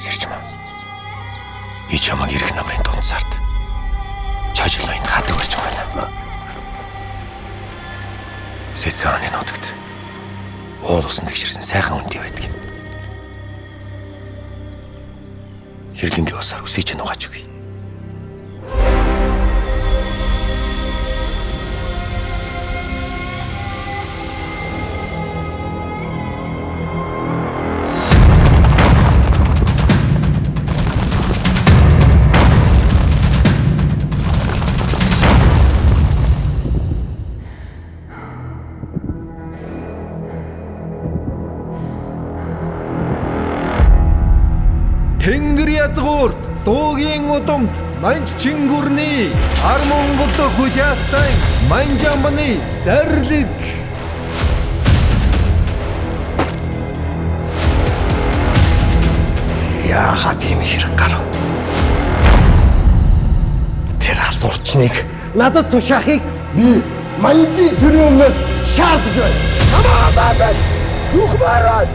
Сэрчмаа. Би чамайг ирэх намрын дунд сард чажил ноёнд хадаг барьж байна. Сэцэн нутагт уул усан тэгшэрсэн сайхан үнтэй байдаг. Хэрлэнгийн усаар үсээ чинь угааж өгье. Тэнгэр язгуурт, луугийн удамд, манж чингүрний, ар Монголд хулиастай, манжамбаны зарлиг. Яагаад ийм хэрэг гарав? Тэр алуурчныг надад тушаахыг би манжийн төрийн өмнөөс шаардаж байна. Хамаа байж түүхмээр байна.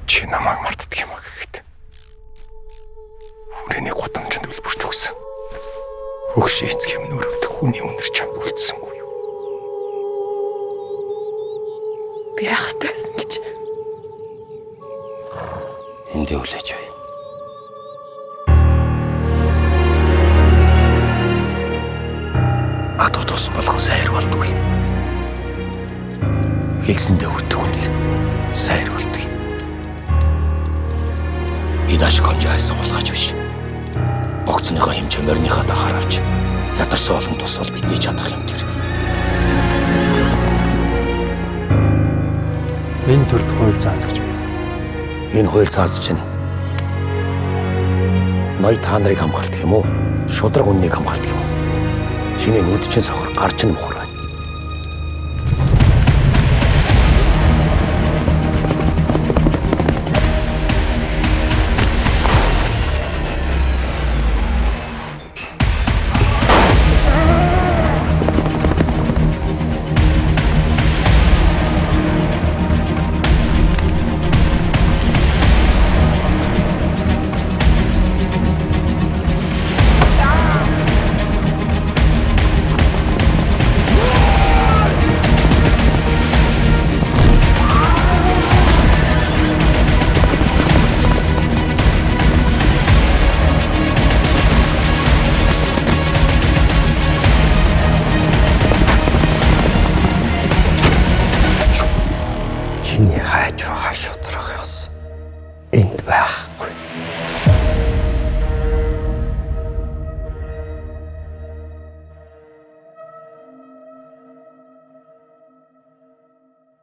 Чи намайг мартдаг юм а гэхэд хүрээний гудамжинд үлбэрч өгсөн. Хөгш эцэг юм нөрөвдөх хүний үнэр чамд үлдсэнгүй юу? Би яах ёстой байсан гэж. Эндээ хүлээж бай. Адуу туусан болгон сайр болдгүй. Хэлсэндээ хүрдэг хүн л сайр болдгүй. Идаш конжи хайсан хулгайч биш. Богцныхоо хэмжээ морьныхоо дахаар авч ядарсан олон тус бол бидний чадах юм тэр. Энэ төрд хууль заацгч бий. Энэ хууль заац чинь ной та нарыг хамгаалдаг юм уу? Шудраг үннийг хамгаалдаг юм уу? Чиний нүд чинь сохор, гар чинь мухар.